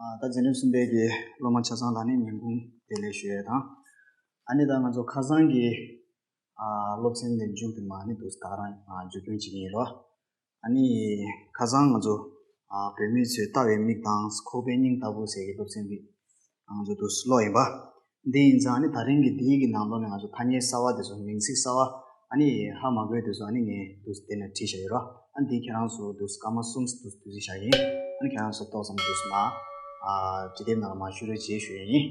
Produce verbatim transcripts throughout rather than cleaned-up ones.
ཨ། ད་འཛིན་རིམ་གསུམ་པའི་གི་སློབ་མ་ཆ་ཚང་ལ་ནི་ཉིན་གུང་བདེ་ལེགས་ཞུ་ཡས་དང་། ཨ་ནི་ད་ང་ཚོ་ཁ་སང་གི་ཨ་སློབ་ཚན་འདི་མཇུག་དེ་མ་ནི་འདུག་ད་རང་ཨ་མཇུག་སྐྱོང་བྱེད་ཀྱི་ཡིན་རོ། ཨ་ནི་ཁ་སང་ང་ཚོ་ཨ་བུད་མེད་ཚོའི་ལྟ་བའི་མིག་དང་ཁོག་པའི་སྙིང་ལྟ་བུ་ཟེར་གྱི་སློབ་ཚན་འདི་ང་ཚོ་འདུག་ཀློག་ཡིན་པ། འདི་ཡིན་ཙང་ནི་ད་རིང་གི་འདིའི་གི་ནང་ལོགས་ནས་ང་ཚོ་ཐ་སྙད་གསར་བ་དེ་ཚོ་མིང་ཚིག་གསར་བ་ཨ་ནི་ཧ་མ་གོ་དེ་ཚོ་ཨ་ནི་ངས་འདུག་དེ་ནས་བྲིས་བཞག་ཡོད་རོ། ཨ་ནི་འདི་ཁྱེད་རང་ཚོ་འདུག་སྐར་མ་གསུམ་འདུག་དུས་ཚོད་བཞག་ཡིན། ཨ་ནི་ཁྱེད་རང་ཚོ་ཏོག་ཙམ་འདུག་མ་ཨ་བྲིས་དེབ་ནང་ལ་མ་བཤུས་རོགས་བྱེད་ཞུ་ཡས་ཡིན།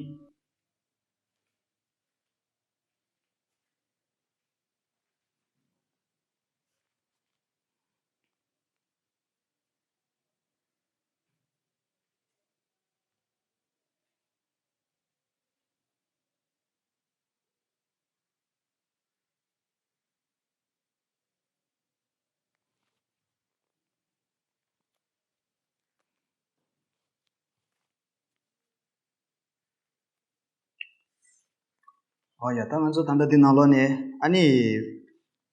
ཨོ་ཡ། ད་ང་ཚོ་ད་ལྟ་འདི་ནང་ལོགས་ནས་ཨ་ནི་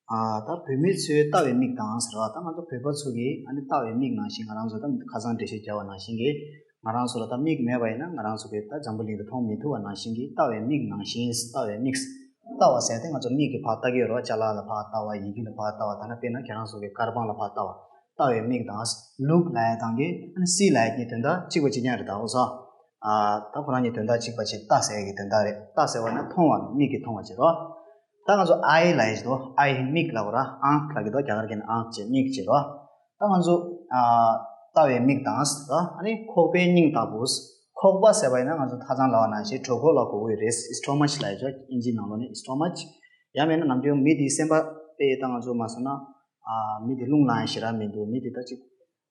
ཨ་ད་བུད་མེད་ཚོའི་ལྟ་བའི་མིག་དང་ཟེར་བ། ད་ང་ཚོ་བོད་པ་ཚོ་གི་ཨ་ནི་ལྟ་བའི་མིག་ནང་བཞིན། ང་རང་ཚོ་ད་ཁ་སང་འགྲེལ་བཤད་བརྒྱབ་པ་ནང་བཞིན་གྱི་ང་རང་ཚོ་ལ་ད་མིག་མེད་པ་ཡིན་ན་ང་རང་ཚོ་གི་ད་འཛམ་བུ་གླིང་འདི་མཐོང་མི་ཐུབ་པ་ནང་བཞིན་གྱི་ལྟ་བའི་མིག་ནང་བཞིན། ལྟ་བའི་མིག་ལྟ་བ་ཟེར་ཏེ་ང་ཚོ་མིག་གིས་ཕར་ལྟ་གི་ཡོད་རེད་བ། ཅ་ལག་ལ་ཕར་ལྟ་བ། ཡི་གེ་ལ་ཕར་ལྟ་བ། ད་ནི་དཔེར་ན་ཁྱེད་རང་ཚོ་གི་དཀར་པང་ལ་ཕར་ལྟ་བ། ལྟ་བའི་མིག་དང་ལུག་ལབ་ཡ་དང་གི་ཨ་ནི་སི་ལབ་ཡ་གཉིས་དོན་དག་གཅིག་པ་གཅིག་རྐྱང་རེད། ད་འོ་སོ། ཨ་ད་ཁོ་རང་གཉིས་དོན་དག་གཅིག་པ་བྱས། ལྟ་ཟེར་ཡ་གི་དོན་དག་རེད། ལྟ་ཟེར་བ་ན་མཐོང་བ། མིག་གིས་མཐོང་བ་བྱེད་རོ། ད་ང་ཚོ་ཨའི་ལབ་ཡ་ཅིག་འདུག་ཨའི་མིག་ལབ་དགོས་ར། ཨང་ལབ་ཀྱི་འདུག་རྒྱ་གར་སྐད་ནས་ཨང་བྱས་མིག་བྱེད་རོ། ད་ང་ཚོ་ཨ་ལྟ་བའི་མིག་དང་ཟེར་རོ། ཨ་ནི་ཁོག་པའི་སྙིང་ལྟ་བུ། ཁོག་པ་ཟེར་བ་ཡིན་ན་ང་ཚོ་ད་ཆ་ལབ་པ་ནང་བཞིན་གྲོད་ཁོག་ལ་གོ་གི་རེད། སི་ཊོ་མཆ་ལབ་ཡ་ཅིག་ཨིན་ཇིའི་ནང་ལོགས་ནས་སི་ཊོ་མཆ། ཡང་མིན་ན་ནམ་རྒྱུན་མི་དེའི་སེམས་པ་དཔེ་ད་ང་ཚོ་མ་སོང་ན། ཨ་མི་དེ་རླུང་ལངས་ཡ་ཞེ་དྲག་མི་འདུག་མི་དེ་ད་ཅིག་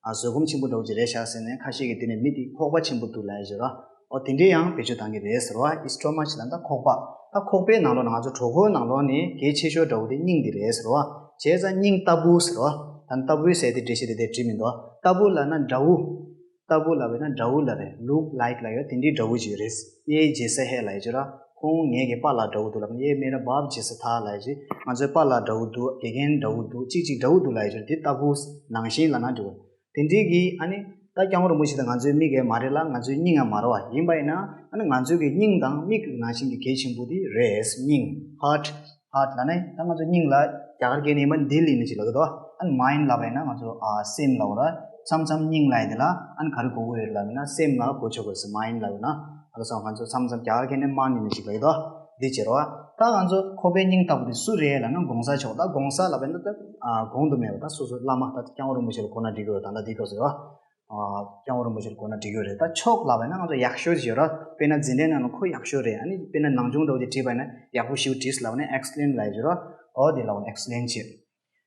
ཨ་བཟོད་སྒོམ་ཆེན་པོ་འདྲ་བོ་ཅིག་རེད་ཤག་ཟེར་ནས། ཁ་ཤས་ཀྱིས་དེ་ནས་མི་དེ་ཁོག་པ་ཆེན་པོ་འདུག་ལབ་ཡ་ཞིག་ར། ཨོ་དེ་འདྲའི་ཡང་བེད་སྤྱོད་བཏང་གི་རེད་ཟེར་བ། སི་ཊོ་མཆ་ལབ་ན་ད་ཁོག་པ། ད་ཁོག་པའི་ནང་ལོགས་ན་ང་ཚོ་གྲོད་ཁོག་ནང་ལོགས་ནས་གལ་ཆེ་ཤོས་འདྲ་བོ་དེ་སྙིང་དེ་རེད་ཟེར་བ། བྱས་ཙང་སྙིང་ལྟ་བུ་ཟེར་བ། ད་ལྟ་བུའི་ཟེར་དེ་འགྲེལ་བཤད་དེ་དེ་བྲིས་མི་འདུག་ལྟ་བུ་ལབ་ན་འདྲ་བོ། ལྟ་བུ་ལབ་པས་ན་འདྲ་བོ་ལབ་རེད། ལུག་ལའིཀ་ལབ་ཡ་དེ་འདྲའི་འདྲ་བོ་ཅིག་རེད། ཡེ་ཇེ་སེ་ཧེ་ལབ་ཡ་ཅིག་ར། ཁོང་ངེད་ཀྱི་པཱ་ལགས་འདྲ་བོ་འདུག་ལབ་ན། ཡེ་མེ་ར་བཱབ་ཇེ་སེ་ཐ་ལབ་ཡ་ཅིག་ང་ཚོའི་པཱ་ལགས་འདྲ་བོ་འདུག་དགེ་རྒན་འདྲ་བོ་འདུག་ཅིག་ཅིག་འདྲ་བོ་འདུག་ལབ་ཡ་ཅིག་དེ་ལྟ་བུ་ནང་བཞིན་ལབ་ན་འགྲིག་གོ། དེ་འདྲའི་གི་ཨ་ནི་ད་སྐྱབས་མགོན་རིན་པོ་ཆེ་དང་ང་ཚོའི་མིག་གིས་མ་རེད་ལ། ང་ཚོའི་སྙིང་ཡང་མ་རེད་བ། ཡིན་པ་ཡིན་ན་ཨ་ནི་ང་ཚོའི་གི་སྙིང་དང་མིག་གི་ནང་བཞིན་གྱི་གལ་ཆེན་པོ་དེ་རེད། སྙིང་། ཧར་ཊི། ཧར་ཊི་ལབ་ནས་ད་ང་ཚོ་སྙིང་ལ་རྒྱ་གར་སྐད་ནས་ཡིན་པ་ན་དིལ་ཡིན་ནི་ཅིག་ལབ་ཀྱི་འདུག་ཨ་ནི་མའིན་ཌི་ལབ་པ་ཡིན་ན་ང་ཚོ་ཨ་སེམས་ལབ་དགོས་ར། མཚམས་མཚམས་སྙིང་ལབ་ཡ་དེ་ལ་ཨ་ནི་ག་རེ་གོ་གི་ཡོད་ལབ་ཡིན་ན་སེམས་ལ་གོ་ཆོག་གི་རེད་ཟེར། མའིན་ཌི་ལབ་ཡོད་ན། ཨ་ལ་སོང་ང་ཚོ་མཚམས་མཚམས་རྒྱ་གར་སྐད་ནས་མ་ནི་ནི་ཅིག་ལབ་ཀྱི་འདུག་འདི་བྱེད་རོགས། ད་ང་ཚོ་ཁོག་པའི་སྙིང་ལྟ་བུ་དེ་སུ་རེད་ལབ་ན་གོང་ས་མཆོག་ད་གོང་ས་ལབ་པ་ཡིན་ན་ད་ཨ་གོང་དུ་མེད་པ་ད་སོ་སོ་བླ་མ། ད་སྐྱབས་མགོན་རིན་པོ་ཆེ་ལ་གོ་ན་འགྲིག་གི་ཡོད་རེད། ད་ལྟ་འདི་སྐབས་སུ་རེད་བ། ཨ་སྐྱབས་མགོན་རིན་པོ་ཆེ་ལ་གོ་ན་འགྲིག་གི་ཡོད་རེད། ད་མཆོག་ལབ་པ་ཡིན་ན་ང་ཚོ་ཡག་ཤོས་ཅིག་ཡོད་ར། དཔེར་ན་འཛིན་གྲྭའི་ནང་ལ་ཁོ་ཡག་ཤོས་རེད། ཨ་ནི་དཔེར་ན་ནང་སྦྱོང་འདྲ་བོ་ཅིག་བྲིས་པ་ཡིན་ན་ཡག་པོ་ཞེ་པོ་བྲིས་ལབ་པ་ཡིན་ན་ཨེག་སི་ལེན་ལབ་ཡ་ཅིག་ཡོད་ར། ཨོ་དེ་ལབ་པ་ཡིན་ན་ཨེག་སི་ལེན་བྱེད།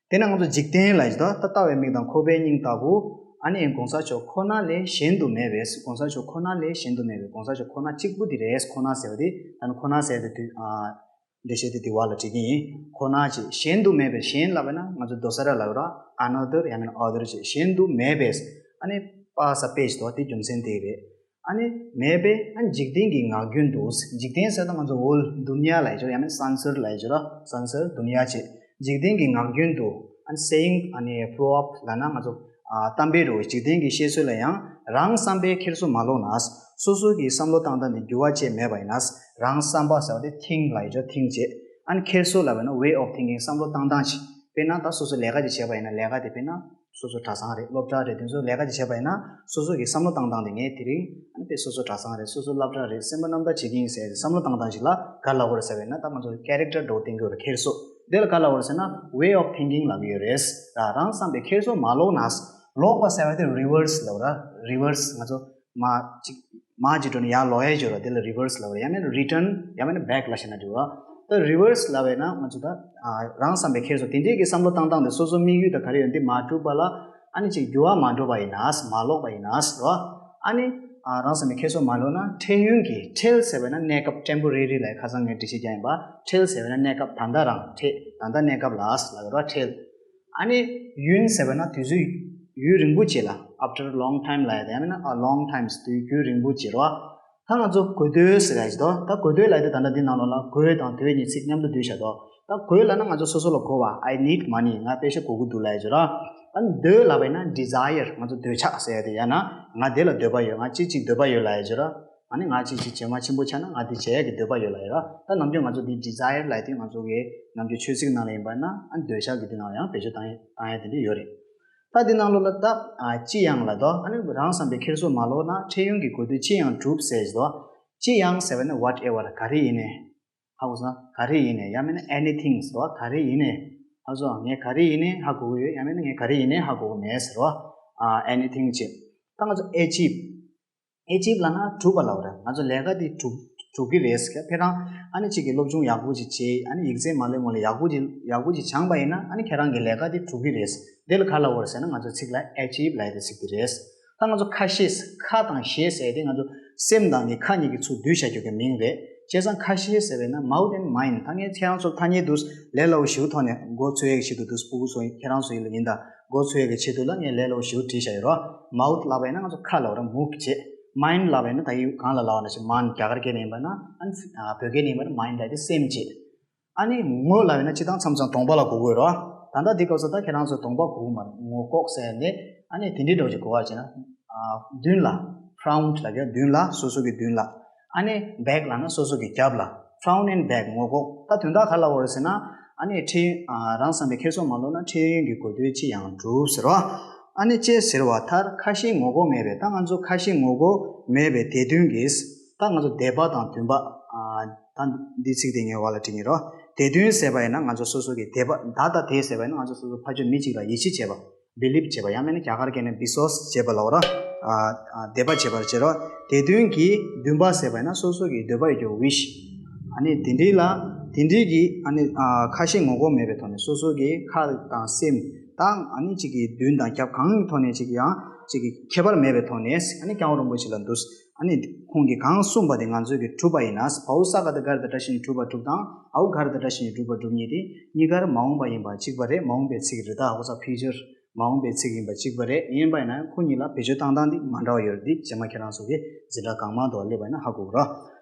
དེ་ནས་ང་ཚོ་འཇིག་རྟེན་ལབ་ཡ་ཅིག་ད་ལྟ་བའི་མིག་དང་ཁོག་པའི་སྙིང་ལྟ་བུ། ཨ་ནི་གོང་ས་མཆོག་ཁོ་ན་ལས་གཞན་དུ་མེད་པས། གོང་ས་མཆོག་ཁོ་ན་ལས་གཞན་དུ་མེད་པས། གོང་ས་མཆོག་ཁོ་ན་གཅིག་པུ་དེ་རེད། ཁོ་ན་ཟེར་བ་དེ་ད་ནི་ཁོ་ན་ཟེར་དེ་དུས་ཨ་འགྲེལ་བཤད་དེ་དེ་བ་ལ་བྲིས་ཀྱི་ཡིན། ཁོ་ན་ཅིག་གཞན་དུ་མེད་པས། གཞན་ལབ་པ་ཡིན་ན་ང་ཚོ་དོ་ས་ར་ལབ་ར། ཨ་ན་དར་ཡང་མིན་ན་ཨ་དར་ཅིག་གཞན་དུ་མེད་པས། ཨ་ནི་པ་ས་པེ་ཅིག་དོ་དེ་རྒྱུ་མཚན་དེ་རེད། ཨ་ནི་མེད་པས་ཨ་ནི་འཇིག་རྟེན་གྱི་ངག་རྒྱུན་དུ། འཇིག་རྟེན་ཟེར་ད་ང་ཚོ་ཧོལ་དུ་ནི་ཡ་ལབ་ཡ་ཅིག་ཡང་མིན་སན་སར་ལབ་ཡ་ཅིག་ར། སན་སར་དུ་ནི་ཡ་ཅིག་འཇིག་རྟེན་གྱི་ངག་རྒྱུན་དུ། ཨ་ནི་སེ་ཡིང་། ཨ་ནི་པྲོ་བརབ་ལབ་ན་ང་ཚོ་ཨ་གཏམ་དཔེ་རེད། འཇིག་རྟེན་གྱི་བཤད་སྲོལ་ལ་ཡང་རང་བསམ་པའི་འཁྱེར་སོ་མ་ལོག་ན། སོ་སོ་གི་བསམ་བློ་བཏང་སྟངས་དེ་འགྱུར་བ་ཅིག་མེད་པ་ཡིན་ན། རང་བསམ་པ་ཟེར་བ་དེ་ཐིང་ལབ་ཡ་ཅིག་ཐིང་བྱེད། ཨ་ནི་འཁྱེར་སོ་ལབ་པ་ཡིན་ན་ཝེ་ཨོཕ་ཐིང་ཀིང་། བསམ་བློ་བཏང་སྟངས་ཅིག་དཔེར་ན་ད་སོ་སོ་ལས་ཀ་ཅིག་བྱས་པ་ཡིན་ན་ལས་ཀ་དེ་དཔེར་ན་སོ་སོ་གྲྭ་ཚང་རེད། སློབ་གྲྭ་རེད། དེ་ཚོ་ལས་ཀ་ཅིག་བྱས་པ་ཡིན་ན་སོ་སོ་གི་བསམ་བློ་བཏང་སྟངས་དེ་ངས་དེ་རིང་ཨ་ནི་དཔེ་སོ་སོ་གྲྭ་ཚང་རེད། སོ་སོ་སློབ་གྲྭ་རེད། སེམས་པ་རྣམ་དག་བྱེད་ཀྱི་ཡིན་ཟེར་བསམ་བློ་བཏང་སྟངས་ཅིག་ལ་ག་ལབ་དགོས་རེད་ཟེར་བ་ཡིན་ན། ད་ང་ཚོ་ཀེ་རེག་ཊར་འདྲ་བོ་བསྟན་གྱི་ཡོད་རེད། འཁྱེར་སོ་དེ་ལ་ག་ལབ་དགོས་རེད་ཟེར་ན་ཝེ་ཨོཕ་ཐིང་ཀིང་ལབ་ཀྱི་ཡོད་རེད། ད་རང་བསམ་པའི་འཁྱེར་སོ་མ་ལོག་ན། ལོག་པ་ཟེར་བ་དེ་རི་ཝར་སི་ལབ་ར། རི་ཝར་སི། ང་ཚོ་མ་ཅིག་མ་ཅིག་འགྲོ་ནས་ཡར་ལོག་ཡས་ཅིག་ཡོད་ར། དེ་ལ་རི་ཝར་སི་ལབ་ར། ཡང་མིན་རི་ཊརན་ཡང་མིན་བེག་ལབ་བྱས་ན་འགྲིག་ར། ད་རི་ཝར་སི་ལབ་པ་ཡིན་ན་ང་ཚོ་ད་ཨ་རང་བསམ་པའི་འཁྱེར་སོ་དེ་འདྲའི་གི་བསམ་བློ་བཏང་སྟངས་དེ་སོ་སོ་དམིགས་ཡུལ་དང་ག་རེ་ཡོད་འདི་མ་འགྲུབ་པ་ལ་ཨ་ནི་ཅིག་འགྱུར་བ་མ་འགྲོ་བ་ཡིན་ན། མ་ལོག་པ་ཡིན་ན་ར། ཨ་ནི་ཨ་རང་བསམ་པའི་འཁྱེར་སོ་མ་ལོག་ན། འཕྲལ་ཡུན་གྱི། འཕྲལ་ཟེར་བ་ཡིན་ན་གནས་སྐབས། ཊེམ་པོ་རེ་རི་ལབ་ཡ་ཁ་སང་ངས་འགྲེལ་བཤད་རྒྱག་ཡིན་པ། འཕྲལ་ཟེར་བ་ཡིན་ན་གནས་སྐབས། ད་ལྟ་རང་། འཕྲལ། ད་ལྟ་གནས་སྐབས་ལ་ལབ་ཡོད་ར། འཕྲལ། ཨ་ནི་ཡུན་ཟེར་བ་ན་དུས་ཚོད་ཡུན་རིང་པོ་བྱས་ལ། after long time ལབ་ཡ་དེ་ཡང་མིན་ན་a long times དུས་རྒྱུན་རིང་པོ་བྱས་རོ། ད་ང་ཚོ་དགོས་འདོད་ཟེར་ཡ་ཞིག་འདུག་ད་དགོས་འདོད་ལབ་ཡ་དེ་ད་ལྟ་འདི་ནང་ལོགས་ལ་དགོས་དང་འདོད་གཉིས་ཚིག་མཉམ་དུ་བསྡུས་བཞག་འདུག་ད་དགོས་ལབ་ན་ང་ཚོ་སོ་སོ་ལ་དགོས་པ། I need money། ང་པེ་ཤ་དགོས་ཀྱི་འདུག་ལབ་ཡ་ཞིག་རོ། ཨ་ནི་འདོད་ལབ་པ་ཡིན་ན་desire། ང་ཚོ་འདོད་ཆགས་ཟེར་ཡ་དེ། ཡང་ན་ང་དེ་ལ་འདོད་པ་ཡོད། ང་ཅིག་ཅིག་འདོད་པ་ཡོད་ལབ་ཡ་ཅིག་ར། ཨ་ནི་ང་ཅིག་ཅིག་བྱེ་མ་ཆེན་པོ་ཆགས་ན་ང་དེ་བྱེད་ཡ་གི་འདོད་པ་ཡོད་ལབ་ཡ་ར། ད་ནམ་རྒྱུན་ང་ཚོ་འདི་desire ལབ་ཡ་དེ་ང་ཚོ་གི་ནམ་རྒྱུན་ཆོས་ཚིག་ནང་ལ་ཡིན་པ་ན་ཨ་ནི་འདོད་ཆགས་ཀྱི་དེ་ནང་ལ་ཡང་བེད་སྤྱོད་བཏང་ཡ་བཏང་ཡ་དེ་འདྲ་ཡོད་རེད། ད་འདི་ནང་ལོགས་ལ་ད་ཨ་ཅི་ཡང་ལ་དོ། ཨ་ནི་རང་བསམ་པའི་འཁྱེར་སོ་མ་ལོག་ན་འཕྲལ་ཡུན་གྱི་གོ་དོན་ཅི་ཡང་འགྲུབ་ཟེར་གྱི་དོ། ཅི་ཡང་ཟེར་བ་ནི་whatever། ག་རེ་ཡིན་ནའི། ཧ་གོ་སོང་། ག་རེ་ཡིན་ནའི། ཡང་མིན་ན་anything ཟེར་བ། ག་རེ་ཡིན་ནའི། ཧ་གོ་སོང་། ངས་ག་རེ་ཡིན་ནའི་ཧ་གོ་གི་ཡོད། ཡང་མིན་ན་ངས་ག་རེ་ཡིན་ནའི་ཧ་གོ་གི་མེད་ཟེར་བ། ཨ་anything ཅེས། ད་ང་ཚོ་achieve། achieve ལབ་ན་གྲུབ་པ་ལབ་རེད། ང་ཚོ་ལས་ཀ་དེ་གྲུབ་གྲུབ་ཀྱི་རེད་ཟེར། ཁྱེད་རང་ཨ་ནི་གཅིག་གི་སློབ་སྦྱོང་ཡག་པོ་ཅིག་བྱས། ཨ་ནི་ཡིག་ཚད་མ་ལོན་སྔོན་ལ་ཡག་པོ་ཅིག་ཡག་པོ་ཅིག་སྦྱངས་པ་ཡིན་ན་ཨ་ནི་ཁྱེད་རང་གི་ལས་ཀ་དེ་གྲུབ་ཀྱི་རེད། དེ་ལ་ག་ལབ་རེད་ཟེར་ན་ང་ཚོ་ཚིག་ལ་achieve ལབ་ཡ་དེ་ཚིག་དེ་རེད། ད་ང་ཚོ་ཁ་ཤས། ཁ་དང་ཤས་ཟེར་དེ་ང་ཚོ་སེམས་དང་གི་ཁ་གཉིས་ཀྱི་ཚུར་བསྡུས་བཞག་རྒྱུ་གི་མིང་རེད། བྱས་ཙང་ཁ་ཤས་ཟེར་བས་ན་mouth and mind། ད་ངས་ཁྱེད་རང་ཚོར་ཐ་སྙད་དུ་ལས་སླ་བོ་ཞིག་ཐོག་ནས་མགོ་ཚོས་ཡག་ཞིག་ཏུ་འདུག་སྤུ་གུ་ཚོ་ཁྱེད་རང་ཚོ་ཡིན་ལ་ཡིན་ད། མགོ་ཚོས་ཡག་གི་ཆེད་དུ་ལ་ངས་ལས་སླ་བོ་ཞིག་བྲིས་བཞག་ཡོད་རོ། mouth ལབ་པ་ཡིན་ན་ང་ཚོ་ཁ་ལབ་ར། མུག་བྱེད། mind ལབ་པ་ཡིན་ན་ད་ཡིག་གང་ལ་ལབ་པ་ན་ཞིག་མན། རྒྱ་གར་སྐད་ནས་ཡིན་པ་ན་ཨ་ནི་བོད་སྐད་ནས་ཡིན་པ་ན་mind ལབ་དེ་སེམས་བྱེད། ཨ་ནི་ངོ་ལབ་ཡིན་ན་སྤྱིར་བཏང་མཚམས་མཚམས་གདོང་པ་ལ་གོ་གི་ཡོད་རོ། ད་ལྟ་འདི་སྐབས་སུ་ད་ཁྱེད་རང་ཚོ་གདོང་པ་གོ་གི་མ་རེད། ངོ་ལྐོག་ཟེར་ནས་ཨ་ནི་དེ་འདྲའི་འདྲ་བོ་ཅིག་གོ་བ་བྱས་ན། ཨ་མདུན་ལ། front ལབ་ཀྱི་མདུན་ལ། སོ་སོ་གི་མདུན་ལ། ཨ་ནི་back ལབ་ན་སོ་སོ་གི་རྒྱབ་ལ། front and back ངོ་ལྐོག་ད་དོན་དག་ག་ལ་བར་ཟེར་ན། ཨ་ནི་འཕྲལ་ཨ་རང་བསམ་པའི་འཁྱེར་སོ་མ་ལོག་ན་འཕྲལ་ཡུན་གྱི་གོ་དོན་ཅི་ཡང་འགྲུབ་ཟེར་བ། ཨ་ནི་ཅེས་ཟེར་བ་མཐར་ཁ་ཞེ་ངོ་ལྐོག་མེད་པའི། ད་ང་ཚོ་ཁ་ཞེ་ངོ་ལྐོག་མེད་པའི་དེ་དོན་གྱིས། ད་ང་ཚོ་འདས་པ་དང་བདུན་པ། ཨ་ད་འདི་ཚིག་དེ་ངའི་བ་ལ་བྲིས་ཡིན་རོ། དེ་དོན་ཟེར་བ་ཡིན་ན་ང་ཚོ་སོ་སོ་གི་འདས་པ། ད་ལྟ་དེ་ཟེར་བ་ཡིན་ན་ང་ཚོ་སོ་སོ་ཕར་ཕྱོགས་མི་གཅིག་ལ་ཡིད་ཆེས་བྱེད་པ། believe བྱེད་པ། ཡང་མིན་ན་རྒྱ་གར་སྐད་ནས་བི་སོས་བྱེད་པ་ལབ་ར། ཨ་ཨ་དད་པ་བྱེད་པར་བྱེད་རོ། དེ་དོན་གྱིས་བདུན་པ་ཟེར་བ་ཡིན་ན་སོ་སོ་གི་འདོད་པ་ཡོད་རྒྱུ་wish། ཨ་ནི་དེ་འདྲའི་ལ། དེ་འདྲའི་གི་ཨ་ནི་ཨ་ཁ་ཞེ་ངོ་ལྐོག་མེད་པའི་ཐོག་ནས་སོ་སོ་གི་ཁ་དང་སེམས་དང་ཨ་ནི་གཅིག་གི་མདུན་དང་རྒྱབ་གང་གི་ཐོག་ནས་གཅིག་ཡང་གཅིག་གི་ཁྱད་པར་མེད་པའི་ཐོག་ནས་ཨ་ནི་སྐྱབས་མགོན་རིན་པོ་ཆེ་ལ་འདུག་ཨ་ནི་ཁོང་གིས་གང་གསུངས་པ་དེ་ང་ཚོས་ཀྱི་གྲུབ་པ་ཡིན་ན། བའོ་ས་ག་བཏགས་ག་ར་བཏགས་སྲ་ཞབས་ཀྱུ་གྲུབ་པ་གྲུབ་དང་། འའོ་ག་ར་བཏགས་གྲ་ཞབས་ཀྱུ་གྲུབ་པ་གྲུབ་གཉིས་དེ་གཉིས་ཀར་མ་འོངས་པ་ཡིན་པ་གཅིག་པ་རེད། མ་འོངས་པའི་ཚིག་རེད། ད་འོ་ས་future མ་འོངས་པའི་ཚིག་ཡིན་པ་གཅིག་པ་རེད། ཡིན་པ་ཡིན་ན་ཁོ་གཉིས་ལ་བེད་སྤྱོད་བཏང་སྟངས་འདི་མ་འདྲ་བ་ཡོད་རེད། འདི་རྗེས་མ་ཁྱེད་རང་ཚོ་གིས་འཛིན་གྲྭ་གང་མང་དུ་སླེབས་པ་ཡིན་ན་ཧ་གོ་གི་རོ།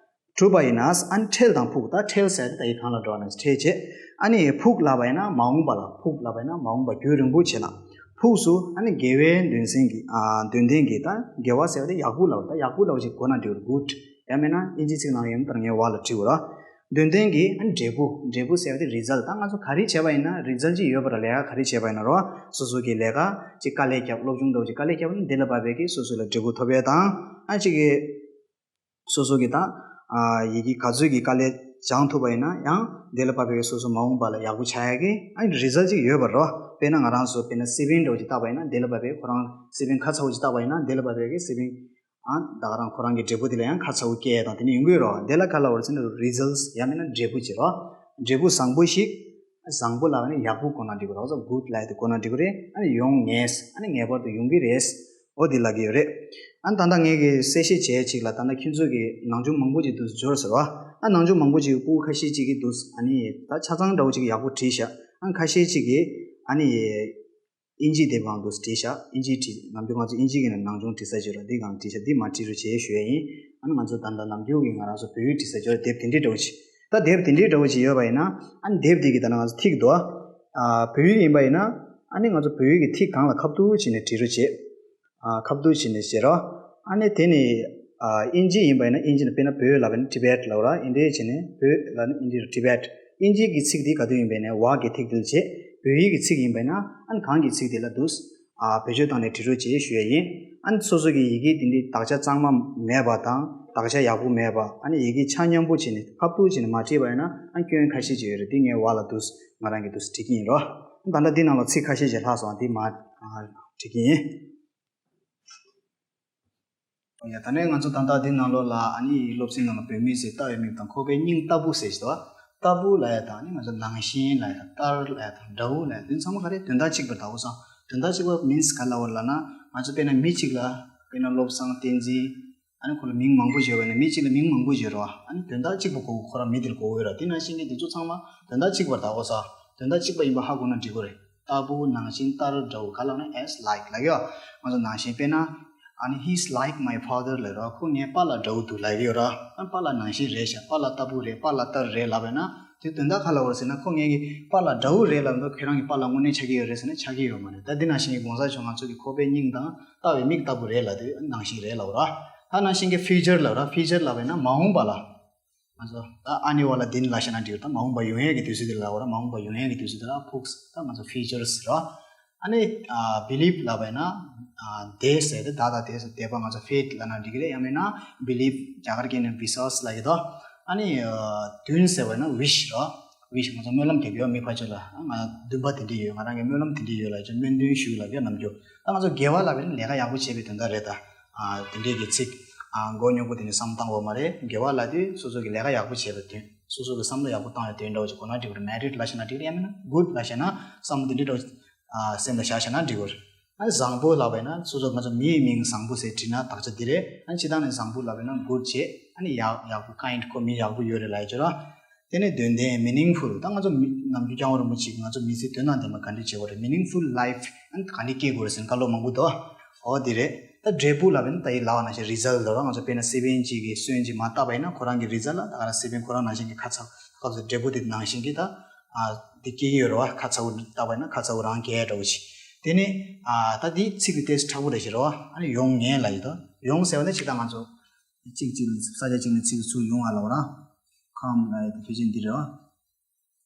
གྲུབ་པ་ཡིན་ན། ཨ་ནི་འཕྲལ་དང་ཕུགས། ད་འཕྲལ་ཟེར་དེ་ད་ཡིག་གང་ལ་འགྲོ་བ་ན་འཕྲལ་བྱེད། ཨ་ནི་ཕུགས་ལབ་པ་ཡིན་ན་མ་འོངས་པ་ལ། ཕུགས་ལབ་པ་ཡིན་ན་མ་འོངས་པ་རྒྱུན་རིང་པོ་བྱེད་ལ། ཕུགས་སུ་ཨ་ནི་དགེ་བའི་འདུན་སེམས་ཀྱི་ཨ་འདོན་ལྡན་གྱི། ད་དགེ་བ་ཟེར་བ་དེ་ཡག་པོ་ལབ། ད་ཡག་པོ་ལབ་ཅིག་གོ་ན་འགྲིག་གི་རེད། good ཡང་མིན་ན་ཨིན་ཇི་ཚིག་ནང་ཡོད་ན་ད་ངའི་བ་ལ་བྲིས་པ་ར། འདོན་ལྡན་གྱི་ཨ་ནི་འབྲས་བུ། འབྲས་བུ་ཟེར་བ་དེ་result། ད་ང་ཚོ་ག་རེ་བྱས་པ་ཡིན་ན་result ཅིག་ཡོད་པ་ར། ལས་ཀ་ག་རེ་བྱས་པ་ཡིན་ན་རོ། སོ་སོ་གི་ལས་ཀ་ཅིག་དཀའ་ལས་བརྒྱབ། སློབ་སྦྱོང་འདྲ་བོ་ཅིག་དཀའ་ལས་བརྒྱབ་ན་དེ་ལ་བབས་པའི་གི་སོ་སོ་ལ་འབྲས་བུ་ཐོབ་ཡས་དང་། ཨ་ཅིག་གི་སོ་སོ་གི་ད་ཨ་ཡི་གེ་ག་ཚོད་ཀྱི་དཀའ་ལས་སྦྱང་ཐུབ་པ་ཡིན་ན་ཡང་དེ་ལ་བབས་པའི་གི་སོ་སོ་མ་འོངས་པ་ལ་ཡག་པོ་ཆགས་ཡས་གི་ཨ་ནི་result ཅིག་ཡོད་པ་རོ། དཔེར་ན་ང་རང་ཚོ་དཔེར་ན་སི་པན་འདྲ་བོ་ཅིག་བཏགས་པ་ཡིན་ན་དེ་ལ་བབས་པའི་ཁོ་རང་སི་པན་ཁ་ཚ་བོ་ཅིག་བཏགས་པ་ཡིན་ན་དེ་ལ་བབས་པའི་གི་སི་པན་ཨ་ད་ག་རང་ཁོ་རང་གི་འབྲས་བུ་དེ་ལ་ཡང་ཁ་ཚ་བོ་སྐྱེ་ཡས་དང་དེ་ནི་ཡོང་གི་ཡོད་རོ། དེ་ལ་ག་ལབ་པ་རེད་ཟེར་ན་results ཡང་མིན་ན་འབྲས་བུ་ཅིག་རོ། འབྲས་བུ་བཟང་པོ་ཞིག་བཟང་པོ་ལབ་ན་ཡག་པོ་གོ་ན་འགྲིག་གི་རེད། འོ་ཙམ་good ལབ་ཡ་དེ་གོ་ན་འགྲིག་གི་རེད། ཨ་ནི་ཡོང་ངེས། ཨ་ནི་ངེས་པར་དུ་ཡོང་གི་རེད། འོ་དེ་ལབ་ཀྱི་ཡོད་རེད། ཨ་ནི་ད་ལྟ་ངས་ཀྱི་གསལ་བཤད་བྱས་ཅིག་ལ་ད་ལྟ་ཁྱེད་ཚོ་གི་ནང་ཆུང་མང་པོ་ཅིག་འདུག་འབྱོར་ཟེར་བ། ཨ་ནང་ཆུང་མང་པོ་ཅིག་སྤུ་གུ་ཁ་ཤས་ཅིག་གིས་འདུག་ཨ་ནི་ད་ཆ་ཚང་འདྲ་བོ་ཅིག་ཡག་པོ་བྲིས་ཤག་ཨ་ནི་ཁ་ཤས་ཅིག་གིས་ཨ་ནི། ཨིན་ཇི་དེབ་སྒང་དུ་བྲིས་ཤག་ཨིན་ཇི་བྲིས། ནམ་རྒྱུན་ང་ཚོ་ཨིན་ཇི་གི་ནང་ནང་སྦྱོང་བྲིས་ས་ཅིག་ཡོད་ར། འདི་སྒང་བྲིས་ཤག་འདི་མ་བྲིས་རོགས་བྱེད་ཞུ་ཡ་ཡིན། ཨ་ནི་ང་ཚོ་ད་ལྟ་ནམ་རྒྱུན་གྱི་ང་རང་ཚོ་བོད་ཡིག་བྲིས་ས་ཅིག་ཡོད་ར། དེབ་དེ་འདྲའི་འདྲ་བོ་ཅིག་ད་དེབ་དེ་འདྲའི་འདྲ་བོ་ཅིག་ཡོད་པ་ཡིན་ན། ཨ་ནི་དེབ་དེ་གི་ད་ནང་ང་ཚོ་ཐིག་འདུག་ཨ་བོད་ཡིག་ཡིན་པ་ཡིན་ན། ཨ་ནི་ང་ཚོ་བོད་ཡིག་གི་ཐིག་སྒང་ལ་ཁ་བསྡུར་བྱས་ནས་བྲིས་རོགས་བྱེད། ཨ་ཁ་བསྡུར་བྱས་ནས་བྱེད་རོགས། ཨ་ནི་དེ་ནི་ཨ་ཨིན་ཇི་ཡིན་པ་ཡིན་ན་ཨིན་ཇི་ནས། དཔེར་ན་བོད་ལབ་པ་ཡིན་ན་Tibet ལབ་ར། ཨིན་ཇི་བྱས་ནས་བོད་ལབ་ན་ཨིན་ཇི་ར། Tibet། ཨིན་ཇི་གི་ཚིག་དེ་ག་དུས་ཡིན་པ་ཡིན་ན་བ་གི་ཐིག་དེ་ལ་བྱེད། བོད་ཡིག་གི་ཚིག་ཡིན་པ་ཡིན་ན་ཨ་ནི་གང་གི་ཚིག་དེ་ལ་འདུག་ཨ་བེད་སྤྱོད་བཏང་ནས་བྲིས་རོགས་བྱེད་ཞུ་ཡ་ཡིན། ཨ་ནི་སོ་སོ་གི་ཡི་གེ་དེ་འདྲའི་དག་ཆ་གཙང་མ་མེད་པ་དང་། དག་ཆ་ཡག་པོ་མེད་པ། ཨ་ནི་ཡི་གེ་ཆ་མཉམ་པོ་བྱས་ནས་ཁ་བསྡུར་བྱས་ནས་མ་བྲིས་པ་ཡིན་ན་ཨ་ནི་སྐྱོན་ཁ་ཤས་ཅིག་ཡོད་རེད། འདི་ངའི་བ་ལ་འདུག་ང་རང་གིས་འདུག་བྲིས་ཀྱི་ཡིན་རོ། ད་ལྟ་འདི་ནང་ལ་ཚིག་ཁ་ཤས་ཅིག་ལྷག་སོང་། འདི་མ་ཨ་བྲིས་ཀྱི་ཡིན། ཡ་ད་ནས་ང་ཚོ་ད་ལྟ་འདི་ནང་ལོགས་ལ་ཨ་ནི་སློབ་ཚན་ནང་ལ་བོད་མི་ཟེར་ལྟ་བའི་མིང་དང་ཁོ་པའི་སྙིང་ལྟ་བུ་ཟེར་གྱི་འདུག་ལྟ་བུ་ལབ་ཡ་དང་ཨ་ནི་ང་ཚོ་ནང་བཞིན་ལབ་ཡ་དང་ལྟར་ལབ་ཡ་དང་འདྲ་བོ་ལབ་ཡ་དེ་ཚང་མ་ག་རེ་དོན་དག་གཅིག་པ་རེད། ད་འོ་ཙང་དོན་དག་གཅིག་པ་means ག་ལབ་པ་ལབ་ན། ང་ཚོ་དཔེར་ན་མི་གཅིག་ལ་དཔེར་ན་བློ་བཟང་བསྟན་འཛིན་ཨ་ནི་ཁོ་ལ་མིང་མང་པོ་ཡོད་པ་ཡིན་ན། མི་གཅིག་ལ་མིང་མང་པོ་ཡོད་རེད་བ། ཨ་ནི་དོན་དག་གཅིག་པ་གོ་ཁོ་རང་མི་དེར་གོ་གི་ཡོད་རེད། དེ་ནང་བཞིན་གྱི་དེ་ཚོ་ཚང་མ་དོན་དག་གཅིག་པ་རེད། ད་འོ་ཙང་དོན་དག་གཅིག་པ་ཡིན་པ་ཧ་གོ་ན་འགྲིག་གི་རེད། ལྟ་བུ། ནང་བཞིན། ལྟར། འདྲ་བོ། ག་ལབ་ན་as like ལབ་ཡོད། ང་ཚོ་ནང་བཞིན་དཔེར་ན་ཨ་ནི་he's like my father ལབ་རོ། ཁོ་ངའི་པཱ་ལགས་འདྲ་བོ་འདུག་ལབ་ཀྱི་ཡོད་ར། ཨ་པཱ་ལགས་ནང་བཞིན་རེད་ཤག་པཱ་ལགས་ལྟ་བུ་རེད། པཱ་ལགས་ལྟར་རེད་ལབ་པ་ཡིན་ན་ དེ་དོན་དག་ག་ལབ་པ་རེད་ཟེར་ན། ཁོ་ངེད་ཀྱི་པཱ་ལགས་འདྲ་བོ་རེད་ལབ་མདོག་ཁྱེད་རང་གི་པཱ་ལགས་དངོས་གནས་ཆགས་ཀྱི་ཡོད་རེད་ཟེར་ན་ཆགས་ཀྱི་ཡོད་མ་རེད། ད་འདི་ནང་བཞིན་གྱི་གོང་ས་མཆོག་ང་ཚོ་གི་ཁོག་པའི་སྙིང་དང་ལྟ་བའི་མིག་ལྟ་བུ་རེད་ལབ་དུས་ནང་བཞིན་རེད་ལབ་ར། ད་ནང་བཞིན་གྱི་ཕི་ཅར་ལབ་ར། ཕི་ཅར་ལབ་པ་ཡིན་ན་མ་འོངས་པ་ལ། ང་ཚོ་ད་ཨ་ནི་བ་ལ་འདི་ནི་ལབ་བྱས་ན་འགྲིག་ཡོད། ད་མ་འོངས་པ་ཡོང་ཡས་ཀྱི་དུས་ཚོད་དེ་ལབ་པ་ར། མ་འོངས་པ་ཡོང་ཡས་ཀྱི་དུས་ཚོད་དེ་ལ་ཕུགས་ད་ང་ཚོ་ཕི་ཅར་ཟེར་ར། ཨ་ནི་ཨ་བི་ལིབ་ལབ་པ་ཡིན་ན་ཨ་དད་ཟེར་ཏེ་ད་ད་དད་ཟེར་དད་པ་ང་ཚོ་ཕེ་ཐི་ལབ་ན་འགྲིག་གི་རེད། ཡང་མིན་ན་བི་ལིབ་རྒྱ་གར་སྐད་ནས་བི་སྭ་སི་ལབ་ཀྱི་འདུག་ཨ་ནི་ཨ་འདུན་ཟེར་བ་ཡིན་ན་ཝིཤ་ར། ཝིཤ་ང་ཚོ་སྨོན་ལམ་རྒྱབ་ཡོད། མི་ཕར་ཕྱོགས་ལ་ང་འདུན་པ་དེ་འདྲ་ཡོད། ང་རང་གི་སྨོན་ལམ་དེ་འདྲ་ཡོད་ལབ་ཀྱི་སྨོན་འདུན་ཞུ་ལབ་ཀྱི་ནམ་རྒྱུན། ད་ང་ཚོ་དགེ་བ་ལབ་པ་ཡིན་ན་ལས་ཀ་ཡག་པོ་བྱེད་པའི་དོན་དག་རེད་ད། ཨ་དེ་འདྲས་ཀྱི་ཚིག་ཨ་མགོ་རྙོག་པོ་དེ་ནི་བསམ་བློ་བཏང་དགོས་མ་རེད། དགེ་བ་ལབ་དུས་སོ་སོ་གི་ལས་ཀ་ཡག་པོ་བྱས་པའི་དོན། སོ་སོ་གི་བསམ་བློ་ཡག་པོ་བཏང་བའི་དོན་འདྲ་བོ་ཅིག་གོ་ན་འགྲིག་གི་རེད། མེ་རིཊ་ལབ་བྱས་ན་འགྲིག་གི་རེད། ཡང་མིན་ན་གུཌ་ལབ་བྱས་ན་བསམ་བློ་དེ་འདྲས་འདྲ་བོ་ཨ་སེམས་ལ་བཞག་བྱས་ན་འགྲིག་གི་རེད། ཨ་ནི་བཟང་པོ་ལབ་པ་ཡིན་ན་སོ་སོ་ང་ཚོ་མིའི་མིང་བཟང་པོ་ཟེར་བྲིས་ན་དག་ཆ་འདི་རེད། ཨ་ནི་སྤྱིར་བཏང་ནས་བཟང་པོ་ལབ་པ་ཡིན་ན་གུཌ་བྱས། ཨ་ནི་ཡག་ཡག་པོ་ཀའིན་ཌི་ཁོ་མི་ཡག་པོ་ཡོད་རེད་ལབ་ཡ་ཅིག་ར། དེ་ནས་དོན་ལྡན་མི་ནིང་ཕུལ། ད་ང་ཚོ་མི་ནམ་རྒྱུན་སྐྱབས་མགོན་རིན་པོ་ཆེ་གིས་ང་ཚོ་མི་ཚེ་དོན་དང་ལྡན་པ་ག་འདྲས་བྱེད་དགོས་རེད། མི་ནིང་ཕུལ་ལའིཕ་ཨ་ནི་ག་འདྲས་སྐྱེལ་དགོས་རེད་ཟེར་ན་བཀའ་སློབ་མང་པོ་འདུག་འོ་འདི་རེད། ད་འབྲས་བུ་ལབ་པ་ཡིན་ན་ད་ཡི་ལབ་པ་ནང་བཞིན་རི་ཛལ་ཊི་ལ་ར། ང་ཚོ་དཔེར་ན་སི་པན་གཅིག་གིས་སོན་གཅིག་མར་བཏབ་པ་ཡིན་ན་ཁོ་རང་གི་རི་ཛལ་ཊི་ལ་ད་ག་རང་སི་པན་ཁོ་རང་ནང་བཞིན་གྱི་ཁ་ཚ་སྐབས་སུ་འབྲས་བུ་དེ་ནང་བཞིན་གྱི་ད་ཨ་དེ་སྐྱེལ་གྱི་ཡོད་རེད་བ། ཁ་ཚ་བོ་བཏབ་པ་ཡིན་ན་ཁ་ཚ་བོ་རང་སྐྱེལ་འདྲ་བོ་ཅིག་དེ་ནས་ཨ་ད་དེ་ཚིག་གི་ཏོག་ཙམ་མཁྲེགས་པོ་རེད་ཤག་ར། ཨ་ནི་ཡོང་ངེས་ལབ་ཡོད་དོ། ཡོང་ཟེར་བ་ནི་ཅིག་ད་ང་ཚོ་གཅིག་གཅིག་ལ་ས་ཆ་གཅིག་ནས་ཚིག་ཚུར་ཡོང་བ་ལབ་ར། ཁམ་ལབ་ཡ་དེ་ཕལ་ཆེར་འདི་རེད་བ།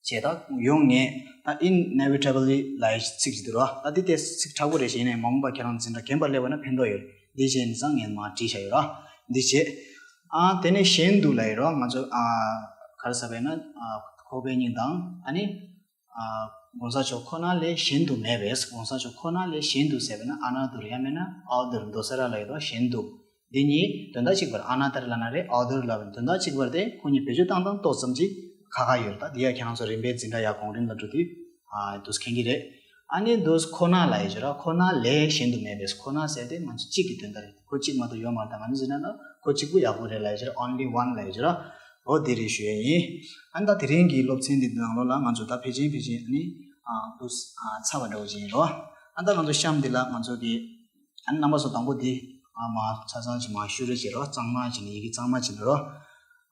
བྱས་ད་ཡོང་ངེས་ད་ཨིན་ནེ་བི་ཊ་བི་ལི་ལབ་ཡ་ཚིག་ཅིག་འདི་རེད་བ། ད་འདི་ཏོག་ཙམ་ཚིག་མཁྲེགས་པོ་རེད་ཤག་ཡིན་ནའི་མ་འོངས་པ་ཁྱེད་རང་འཛིན་གྲྭ་རྒན་པ་སླེབས་པ་ན་ཕན་ཐོགས་ཡོད། འདི་བྱས་ནས་ཙང་ངས་མར་བྲིས་བཞག་ཡོད་ར། འདི་བྱས། ཨ་དེ་ནས་གཞན་དུ་ལབ་ཡོད་ར། ང་ཚོ་ཨ་ག་རེ་ཟེར་བས་ན་ཨ་ཁོག་པའི་སྙིང་དང་ཨ་ནི། ཨ་གོང་ས་མཆོག་ཁོ་ན་ལས་གཞན་དུ་མེད་པས། གོང་ས་མཆོག་ཁོ་ན་ལས་གཞན་དུ་ཟེར་བས་ན་ཨ་ན་དུར་ཡང་མིན་ན་ཨའོ་དུར་མདོ་སེ་ར་ལ་ཡོད་དོ། གཞན་དུ། འདི་གཉིས་དོན་དག་གཅིག་པར་ཨ་ན་དར་ལ་ན་རེ་ཨའོ་དུར་ལ་བས་དོན་དག་གཅིག་པར་ཏེ་ཁོ་གཉིས་བེད་སྤྱོད་བཏང་སྟངས་ཏོག་ཙམ་ཅིག་ཁ་ཁ་ཡོད་རེད། ད་འདི་ཡ་ཁྱེད་རང་ཚོ་རིམ་པས་འཛིན་གྲྭ་ཡ་གོང་རིམ་ལ་འགྲོ་དུས་ཨ་འདུག་མཁྱེན་གྱི་རེད། ཨ་ནི་འདུག་ཁོ་ན་ལབ་ཡ་ཅིག་ར། ཁོ་ན་ལས་གཞན་དུ་མེད་པས། ཁོ་ན་ཟེར་ཏེ་ང་ཚོ་གཅིག་གི་དོན་དག་རེད། ཁོ་གཅིག་མ་གཏོགས་ཡོད་མ་རེད། ད་ང་ཚོ་ཟེར་ན་ད་ཁོ་གཅིག་པུ་ཡག་པོ་རེད་ལབ་ཡ་ཅིག་ར། only one ལབ་ཡ་ཅིག་ར། འོ་དེ་རེད་ཞུ་ཡ་ཡིན། ཨ་ནི་ད་དེ་རིང་གི་སློབ་ཚན་འདི་ནང་ལོགས་ལ་ང་ཚོ་ད་ཕལ་ཆེར་ཕལ་ཆེར་ཨ་ནི་ཨ་འདུག་ཨ་ཚར་བ་འདྲ་བོ་ཅིག་ཡིན་རོ། ཨ་ནི་ད་ང་ཚོ་གཤམ་འདི་ལ་ང་ཚོ་གི་ཨ་ནི་རྣམ་པ་ཚོ་དང་པོ་འདི་ཨ་མ་ཆ་ཚང་ཅིག་མ་ཞུ་རེ་བྱེད་རོ། གཙང་མ་ཅིག་ནས་ཡི་གེ་གཙང་མ་ཅིག་ནས་རོ།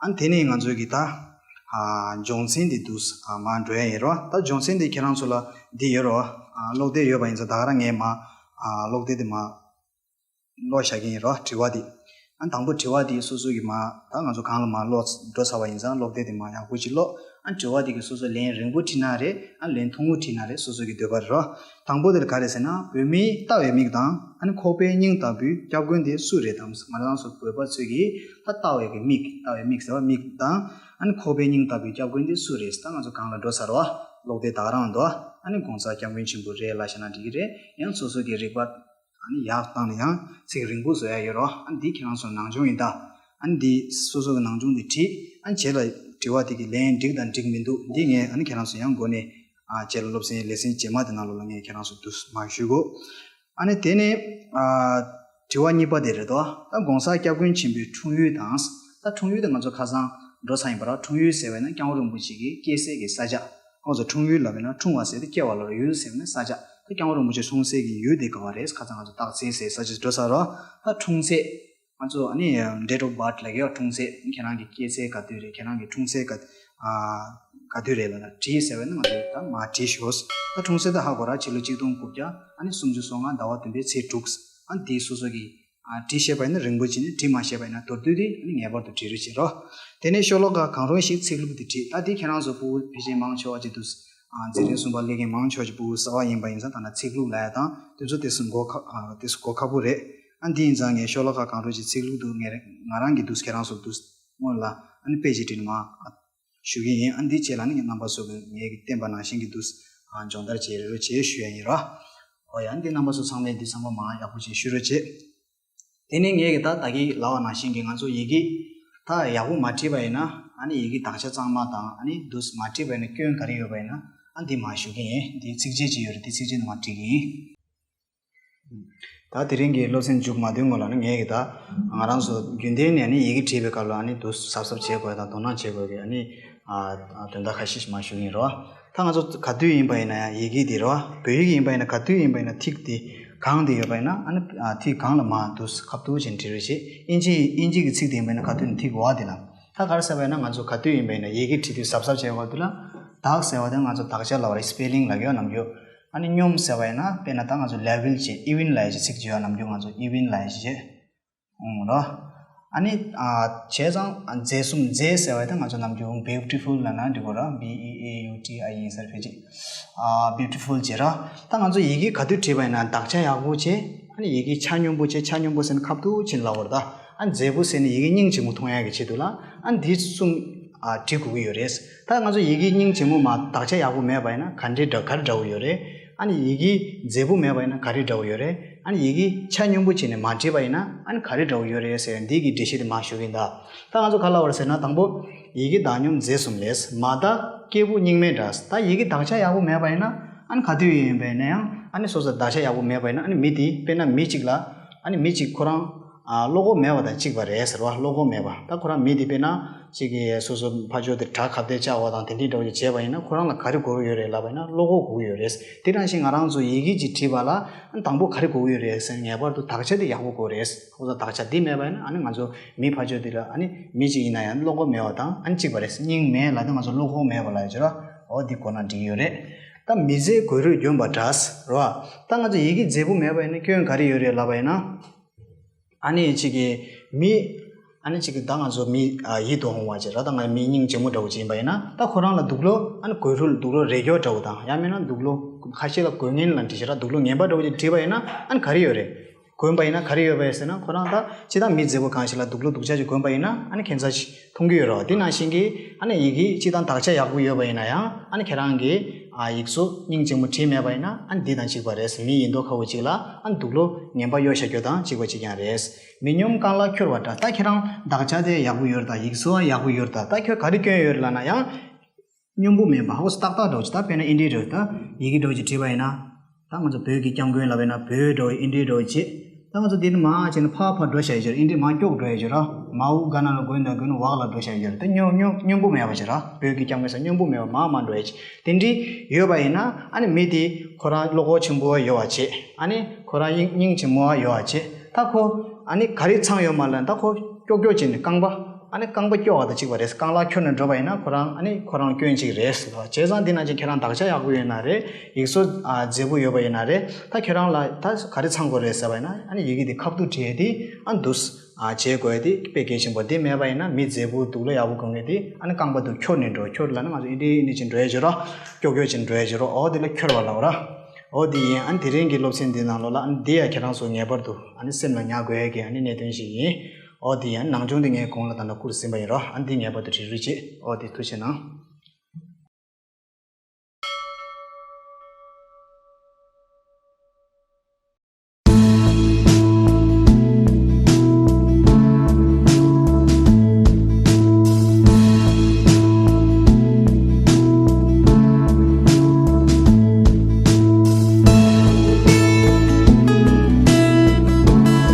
ཨ་ནི་དེ་ནས་ང་ཚོ་གི་ད་ཨ་སྦྱོང་ཚན་འདི་འདུག་ཨ་མ་འགྲོ་ཡ་ཡིན་རོ། ད་སྦྱོང་ཚན་འདི་ཁྱེད་རང་ཚོ་ལ་འདི་ཡོད་རོ། ཨ་ཀློག་དེབ་ཡོད་པ་ཡིན་ཙང་ད་ག་རང་ངས་མ་ཨ་ཀློག་དེབ་འདི་མ་ཀློག་བཞག་གི་ཡིན་རོ། དྲི་བ་འདི། ཨ་དང་པོ་དྲི་བ་འདི་སོ་སོ་གི་མ་ད་ང་ཚོ་གང་ལ་མ་ཀློག་འགྲོ་ཚར་བ་ཡིན་ཙང་ཀློག་དེབ་འདི་མ་ཡག་པོ་ཅིག་ཀློག་ཨ་དྲི་བ་འདི་གི་སོ་སོ་ལན་རིང་པོ་བྲིས་ན་རེད། ཨ་ལན་ཐུང་ངུ་བྲིས་ན་རེད། སོ་སོ་གི་འདོད་པ་རེད་རོ། དང་པོ་འདི་ལ་ག་རེ་ཟེར་ན། བོད་མིའི་ལྟ་བའི་མིག་དང་ཨ་ནི་ཁོག་པའི་སྙིང་ལྟ་བུའི་སྐྱབས་མགོན་དེ་སུ་རེད་དམ། ང་རང་ཚོ་བོད་པ་ཚོས་ཀྱི་ད་ལྟ་བའི་གི་མིག་ལྟ་བའི་མིག་ཟེར་བ་མིག་དང་ཨ་ནི་ཁོག་པའི་སྙིང་ལྟ་བུའི་སྐྱབས་མགོན་དེ་སུ་རེད། ད་ང་ཚོ་གང་ལ་འགྲོ་ཚར་བ་ཀློག་དེབ་ད་ག་རང་འདུག་ཨ་ནི་གོང་ས་སྐྱབས་མགོན་ཆེན་པོ་རེད་ལབ་བྱས་ན་འགྲིག་གི་རེད། ཡང་སོ་སོ་གི་རིག་པ། ཨ་ནི་ཡག་བཏང་ནས་ཡང་ཚིག་རིང་པོ་བཟོ་ཡ་ཡོད་རོ། ཨ་ནི་འདི་ཁྱེད་རང་ཚོ་ནང་སྦྱོང་ཡིན་ད། ཨ་ནི་འདི་སོ་སོ་གི་ནང་སྦྱོང་འདི་བྲིས། ཨ་ནི་རྗེས་ལ་དྲི་བ་དེ་གི་ལན་འགྲིག་དང་འགྲིག་མི་འདུག་འདི་ངས་ཨ་ནི་ཁྱེད་རང་ཚོ་ཡང་འགོ་ནས་ཨ་རྗེས་ལ་སློབ་ཚན་ལེ་ཚན་རྗེས་མ་དེ་ནང་ལོགས་ལ་ངས་ཁྱེད་རང་ཚོ་འདུག་མ་ཞུ་གོ། ཨ་ནི་དེ་ནས་ཨ་དྲི་བ་གཉིས་པ་དེ་རེད་དོ། ད་གོང་ས་སྐྱབས་མགོན་ཆེན་པོའི་འཁྲུངས་ཡུལ་དང་། ད་འཁྲུངས་ཡུལ་དེ་ང་ཚོ་ཁ་སང་འགྲོ་ཚར་ཡིན་པ་ར། འཁྲུངས་ཡུལ་ཟེར་བས་ན་སྐྱབས་མགོན་རིན་པོ་ཆེ་གི་སྐྱེས་སའི་གི་ས་ཆ། ང་ཚོ་འཁྲུངས་ཡུལ་ལབ་ན་འཁྲུངས་པ་ཟེར་ཏེ་སྐྱེ་བ་ལ་ཡུལ་ཟེར་ན་ས་ཆ། ད་སྐྱབས་མགོན་རིན་པོ་ཆེ་འཁྲུངས་སའི་གི་ཡུལ་དེ་ག་བ་རེད། ཁ་སང་ང་ཚོ་སྟག་འཚེར་ཟེར་ས་ཆ་འགྲོ་ས་རོ། ད་འཁྲུངས་སའི་ང་ཚོ་ཨ་ནི་date of birth ལབ་ཀྱི་ཡོད། འཁྲུངས་ཚེས། ཁྱེད་རང་གི་སྐྱེས་ཚེས་ག་དུས་རེད། ཁྱེད་རང་གི་འཁྲུངས་ཚེས་ག་ཨ་ག་དུས་རེད་ལབ་ན་བྲིས་ཟེར་བས་ན་ང་ཚོ་ད་མ་བྲིས་ཤོག་ད་འཁྲུངས་ཚེས་ད་ཧ་གོ་ར། ཕྱི་ལོ་ཆིག་སྟོང་དགུ་བརྒྱ་ཨ་ནི་སུམ་ཅུ་སོ་ལྔ་ཟླ་བ་བདུན་པའི་ཚེས་དྲུག་ཨ་འདི་སོ་སོ་གི་ཨ་བྲིས་ཤེས་པ་ཡིན་ན་རིང་པོ་བྱས་ནས། བྲིས་མ་ཤེས་པ་ཡིན་ན་མདོར་བསྡུས་ཏེ་ཨ་ནི་ངེས་པར་དུ་བྲིས་རོགས་བྱེད་རོགས། དེ་ནས་ཤོ་ལོ་ཀ་གང་རུང་ཞིག་ཚིག་ལྷུག་ཏུ་བྲིས། ད་འདི་ཁྱེད་རང་ཚོ་ཕྲུ་གུ་ཕལ་ཆེར་མང་ཆེ་བ་ཅིག་འདུག་ཨ་འཛིན་རིམ་གསུམ་པ་སླེབས་མཁན་མང་ཆེ་བ་ཅིག་ཕྲུ་གུ་གསར་པ་ཡིན་པ་ཡིན་ཙང་ད་ལྟ་ཚིག་ལྷུག་ལབ་ཡ་དང་དེ་ཚོ་དེ་ཚོ་གོ་ཁ་ཨ་དེ་ཚོ་གོ་ཁག་པོ་རེད། ཨ་འདི་ཡིན་ཙང་ངས་ཤོ་ལོ་ཀ་གང་རུང་ཅིག་ཚིག་ལྷུག་ཏུ་ངས་ང་རང་གིས་འདུག་ཁྱེད་རང་ཚོ་འདུག་སྔོན་ལ་ཨ་ནི་དཔེ་ཅིག་བྲིས་ནས་མར་ཞུ་གི་ཡིན། ཨ་འདི་རྗེས་ལ་ནི་ངས་རྣམ་པ་ཚོ་གི་ངས་ཀྱི་བསྟན་པ་ནང་བཞིན་གྱི་འདུག་ཨ་སྦྱོང་བརྡར་བྱེད་རེ་རེ་བྱེད་ཞུ་ཡ་ཡིན་རོ། ཨོ་ཡ། འདི་རྣམ་པ་ཚོ་ཚང་མས་འདི་ཚང་མ་མར་ཡག་པོ་བྱས་ཞུ་རོགས་བྱེད། དེ་ནས་ངས་ཀྱི་ད་ད་གིན་ལབ་པ་ནང་བཞིན་གྱི་ང་ཚོ་ཡི་གེ་ད་ཡག་པོ་མ་བྲིས་པ་ཡིན་ན་ཨ་ནི་ཡི་གེ་དག་ཆ་གཙང་མ་དང་ཨ་ནི་འདུག་མ་བྲིས་པ་ཡིན་ན་སྐྱོན་ག་རེ་ཡོད་པ་ཡིན་ན་ཨ་འདི་མར་ཞུ་གི་ཡིན། འདི་ཚིགས་བཅད་ཅིག་ཡོད་རེད། འདི་ཚིགས་བཅད་ནང་མར་བྲིས་གི་ཡིན། ད་དེ་རིང་གི་སློབ་ཚན་མཇུག་མ་བསྡུས་སྔོན་ལ་ནི་ངས་ཀྱི་ད་ང་རང་ཚོ་རྒྱུན་ལྡན་ནས་ནི་ཡི་གེ་བྲིས་པའི་སྐབས་ལ་ནི་འདུག་གཟབ་གཟབ་བྱེད་དགོས་དང་དོ་སྣང་བྱེད་དགོས་ཀྱི་ཨ་ནི་ཨ་དོན་དག་ཁ་ཤས་ཤིག་མར་ཞུ་གི་ཡིན་རོ། ད་ང་ཚོ་ག་དུས་ཡིན་པ་ཡིན་ན་ཡང་ཡི་གེ་འདི་རོ། བོད་ཡིག་ཡིན་པ་ཡིན་ན་ག་དུས་ཡིན་པ་ཡིན་ན་ཐིག་འདི་གང་འདི་ཡོད་པ་ཡིན་ན་ཨ་ནི་ཨ་ཐིག་གང་ལ་མར་འདུག་ཁ་བསྡུར་བྱས་ནས་བྲིས་རོགས་བྱེད། ཨིན་ཇི་ཨིན་ཇི་གི་ཚིག་དེ་ཡིན་པ་ཡིན་ན་ག་དུས་ནས་ཐིག་འོག་དེ་ལ། ད་ག་རེ་ཟེར་བ་ཡིན་ན་ང་ཚོ་ག་དུས་ཡིན་པ་ཡིན་ན་ཡི་གེ་བྲིས་དུས་གཟབ་གཟབ་བྱེད་དགོས་འདུག་ལ། དག་ཟེར་བ་དེ་ང་ཚོ་དག་ཆ་ལབ་པ་རེད། སི་པེ་ལིང་ལབ་ཀྱི་ཡོད་ནམ་རྒྱུན། ཨ་ནི་སྙོམས་ཟེར་བ་ཡིན་ན་དཔེར་ན་ད་ང་ཚོ་ལེ་ཝལ་བྱེད་ཨི་ཝེན་ལབ་ཡ་ཅིག་ཚིག་ཅིག་ཡོད་ནམ་རྒྱུན། ང་ཚོ་ཨི་ཝེན་ལབ་ཡ་ཅིག་བྱེད། ཨོང་རོ། ཨ་ནི་ཨ་བྱས་ཙང་མཛེས་གསུམ། མཛེས་ཟེར་བ་དེ་ང་ཚོ་ནམ་རྒྱུན་བྷིའུ་ཊི་ཕུལ་ལབ་ན་འགྲིག་གོ་ར། བྷི་ཨི་ཨེ་ཡུ་ཊི་ཨའི་ཨེན་ཟེར་ཕལ་ཆེར། ཨ་བྷིའུ་ཊི་ཕུལ་བྱེད་ར། ད་ང་ཚོ་ཡི་གེ་ག་དུས་བྲིས་པ་ཡིན་ན་དག་ཆ་ཡག་པོ་བྱེད། ཨ་ནི་ཡི་གེ་ཆ་སྙོམས་པོ་བྱེད། ཆ་སྙོམས་པོ་ཟེར་ན་ཁ་ཐུག་ཕྱིན་ལབ་པ་རེད་ད། ཨ་མཛེས་པོ་ཟེར་ན་ཡི་གེ་སྙིང་རྗེ་མོ་མཐོང་ཡག་གི་ཆེད་དུ་ལ། ཨ་འདི་གསུམ་ཨ་བྲིས་དགོས་ཀྱི་ཡོད་རེད། ད་ང་ཚོ་ཡི་གེ་སྙིང་རྗེ་མོ་མ་དག་ཆ་ཡག་པོ་མེད་པ་ཡིན་ན་ག་འདྲའི་འདྲ་ག་རེ་འདྲ་བོ་ཡོད་རེད། ཨ་ནི་ཡི་གེ་མཛེས་པོ་མེད་པ་ཡིན་ན་ག་རེ་འདྲ་བོ་ཡོད་རེད། ཨ་ནི་ཡི་གེ་ཆ་སྙོམས་པོ་བྱས་ནས་མ་བྲིས་པ་ཡིན་ན་ཨ་ནི་ག་རེ་འདྲ་བོ་ཡོད་རེད་ཟེར་འདི་གི་འགྲེལ་བཤད་དེ་མར་ཞུ་གི་ཡིན་ད། ད་ང་ཚོ་ག་ལབ་པ་རེད་ཟེར་ན། དང་པོ་ཡི་གེ་དག་སྙོམས་མཛེས་གསུམ་ལས། མ་དག་སྐྱེས་བུ་སྙིགས་མའི་འདྲ། ད་ཡི་གེ་དག་ཆ་ཡག་པོ་མེད་པ་ཡིན་ན་ཨ་ནི་ག་དུས་ཡིན་པ་ཡིན་ན་ཡང་ཨ་ནི་སོ་སོ་དག་ཆ་ཡག་པོ་མེད་པ་ཡིན་ན། ཨ་ནི་མི་དེ་དཔེར་ན་མི་གཅིག་ལ་ཨ་ནི་མི་གཅིག་ཁོ་རང་ཨ་བློ་ཁོག་མེད་པ་དང་གཅིག་པ་རེད་ཟེར་བ། བློ་ཁོག་མེད་པ། ད་ཁོ་རང་མི་དེ་དཔེར་ན་གཅིག་གིས་སོ་སོ་ཕར་ཕྱོགས་དེ་བྲག་ཁ་གཏད་བཅག་པ་དང་དེ་འདྲའི་འདྲ་བོ་ཅིག་བྱས་པ་ཡིན་ན་ཁོ་རང་ལ་ག་རེ་དགོས་ཀྱི་ཡོད་རེད་ལབ་པ་ཡིན་ན་བློ་ཁོག་དགོས་ཀྱི་ཡོད་རེད། དེ་ནང་བཞིན་ང་རང་ཚོ་ཡི་གེ་ཅིག་བྲིས་པ་ལ་ཨ་ནི་དང་པོ་ག་རེ་དགོས་ཀྱི་ཡོད་རེད་ཟེར་ན། ངེས་པར་དུ་དག་ཆ་དེ་ཡག་པོ་དགོས་རེད། ཁོ་ཚོ་དག་ཆ་འདི་མེད་པ་ཡིན་ན་ཨ་ནི་ང་ཚོ་མི་ཕར་ཕྱོགས་འདི་ལ་ཨ་ནི་མི་གཅིག་ཡིན་ན་ཡང་བློ་ཁོག་མེད་པ་དང་ཨ་ནི་གཅིག་པ་རེད། སྙིང་མེད་ལབ་དུས་ང་ཚོ་བློ་ཁོག་མེད་པ་ལབ་ཡ་ཅིག་ར། འོ་འདི་གོ་ན་འགྲིག་གི་ཡོད་རེད། ད་མི་མཛེས་གོས་རུས་གྱོན་པ་འདྲ་ཟེར་བ། ད་ང་ཚོ་ཡི་གེ་མཛེས་པོ་མེད་པ་ཡིན་ན་སྐྱོན་ག་རེ་ཡོད་རེད་ལབ་པ་ཡིན་ན། ཨ་ནི་གཅིག་གིས་མི་ཨ་ནི་གཅིག་གིས་ད་ང་ཚོ་མི་ཨ་ཡིད་དུ་འོང་བ་ཅིག་ར། ད་ང་མི་སྙིང་རྗེ་མོ་འདྲ་བོ་ཅིག་ཡིན་པ་ཡིན་ན་ད་ཁོ་རང་ལ་དུག་སློག་ཨ་ནི་གོས་རུས་དུག་སློག་རེ་སྐྱོར་འདྲ་བོ་དང་ཡང་མིན་ན་དུག་སློག་ཁ་ཤས་ལ་གོས་ངན་ལབ་འདྲ་ཅིག་ར། དུག་སློག་ངན་པ་འདྲ་བོ་ཅིག་བྲིས་པ་ཡིན་ན་ཨ་ནི་ག་རེ་ཡོད་རེད། གོན་པ་ཡིན་ན་ག་རེ་ཡོད་པ་ཡིན་ཟེར་ན། ཁོ་རང་ད་སྤྱིར་བཏང་མི་མཛེས་པོ་གང་ཞིག་ལ་དུག་སློག་དུག་ཆ་ཅིག་གོན་པ་ཡིན་ན་ཨ་ནི་ཁྱད་མཚར་ཞིག་མཐོང་གི་ཡོད་རེད་བ། དེ་ནང་བཞིན་གྱི་ཨ་ནི་ཡི་གེ་སྤྱིར་བཏང་དག་ཆ་ཡག་པོ་ཡོད་པ་ཡིན་ན་ཡང་ཨ་ནི་ཁྱེད་རང་གི་ཨ་ཡིག་གཟུགས་སྙིང་རྗེ་མོ་བྲིས་མེད་པ་ཡིན་ན་ཨ་ནི་འདི་དང་གཅིག་པ་རེད། མི་ཡིན་མདོག་ཁ་པོ་ཅིག་ལ་ཨ་ནི་དུག་སློག་ངན་པ་གཡོག་བཞག་རྒྱུ་དང་གཅིག་པ་གཅིག་རྐྱང་རེད། མི་སྙོམས་རྐང་ལག་འཁྱོར་བ་འདྲ། ད་ཁྱེད་རང་དག་ཆ་དེ་ཡག་པོ་ཡོད་རེད་ད། ཡིག་གཟུགས་ཡག་པོ་ཡོད་རེད་ད། ད་ཁྱོད་ག་རེ་སྐྱོན་ཡོད་རེད་ལབ་ན་ཡང་སྙོམས་པོ་མེད་པ། ཧོ་ཏག་ཏག་འདྲ་བོ་ཅིག་ད་དཔེར་ན་ཨིན་ཌི་འདྲ་བོ་ད་ཡི་གེ་འདྲ་བོ་ཅིག་བྲིས་པ་ཡིན་ན། ད་ང་ཚོ་བོད་ཀྱི་སྐྱབས་མགོན་ལབ་པ་ཡིན་ན་བོད་འདྲ་བོ་ཨིན་ཌི་འདྲ་བོ་བྱེད། ད་ང་ཚོ་འདི་ནས་མར་བྱས་ནས་ཕར་ཕར་འགྲོ་བཞག་ཡོད་ཅིག་ར། ཨིན་ཌི་མར་ཀྱོག་འགྲོ་ཡོད་ཅིག་ར། མའོ་ག་ན་ལ་དགོན་དང་དགོན་བག་ལ་འགྲོ་བཞག་ཡོད་ཅིག་ར། ད་སྙོམས་སྙོམས་སྙོམས་པོ་མེད་པ་ཅིག་ར། བོད་ཀྱི་སྐྱབས་མགོན་ཟེར་སྙོམས་པོ་མེད་པ་མར་མར་འགྲོ་ཡོད་ཅིག་དེ་འདྲའི་ཡོད་པ་ཡིན་ན་ཨ་ནི་མི་དེ་ཁོ་རང་བློ་ཁོག་ཆེན་པོ་ཡོད་པ་བྱེད། ཨ་ནི་ཁོ་རང་སྙིང་སྙིང་རྗེ་མོ་ཡོད་པ་བྱེད། ད་ཁོ་ཨ་ནི་ག་རེ་ཚང་ཡོད་མ་ལབ་ན་ད་ཁོ་ཀྱོག་ཀྱོག་བྱས་ནས་རྐང་པ། ཨ་ནི་རྐང་པ་སྐྱོ་བ་དང་གཅིག་པ་རེད། རྐང་ལག་འཁྱོར་ནས་འགྲོ་བ་ཡིན་ན་ཁོ་རང་ཨ་ནི་ཁོ་རང་སྐྱོན་གཅིག་རེད་ཟེར་བ། བྱས་ཙང་འདི་ནང་བཞིན་ཁྱེད་རང་དག་ཆ་ཡག་པོ་ཡོད་ན་རེད། ཡིག་གཟུགས་ཨ་མཛེས་པོ་ཡོད་པ་ཡིན་ན་རེད། ད་ཁྱེད་རང་ལ་ད་ག་རེ་ཚང་དགོས་རེད་ཟེར་བ་ཡིན་ན་ཨ་ནི་ཡི་གེ་འདི་ཁ་ཐུག་བྲིས་ཡས་དེ་ཨ་འདུག་སེ་ཨ་བྱེད་དགོས་ཡས་དེ་དཔེ་གལ་ཆེན་པོ། དེ་མེད་པ་ཡིན་ན་མི་མཛེས་པོ་དུག་སློག་ཡག་པོ་གོན་མཁན་དེ་ཨ་ནི་རྐང་པ་དུ་འཁྱོར་ནས་འགྲོ། འཁྱོར་ལབ་ན་ང་ཚོ་ཨིན་ཌི་ཨིན་ཌི་ཅིག་འགྲོ་ཡས་ཅིག་རོ། ཀྱོག་ཀྱོག་ཅིག་འགྲོ་ཡས་ཅིག་རོ། འོ་དེ་ལ་འཁྱོར་བ་ལབ་ར། འོ་དེ་ཡིན། ཨ་ནི་དེ་རིང་གི་སློབ་ཚན་འདི་ནང་ལོགས་ལ་ཨ་ནི་དེ་ཡང་ཁྱེད་རང་ཚོ་ངེས་པར་དུ་ཨ་ནི་སེམས་ལ་ཉར་དགོས་ཡས་ཀྱི་ཨ་ནི་གནད་དོན་ཞིག་ཡིན། འོ་དེ་ཡང་ནང་སྦྱོང་འདི་ངས་གོང་ལ་ད་ལྟ་བསྐུར་ཟིན་པ་ཡིན་རོ། ཨ་འདི་ངེས་པར་དུ་བྲིས་རོགས་བྱེད། འོ་དེ་ཐུགས་རྗེ་གནང་།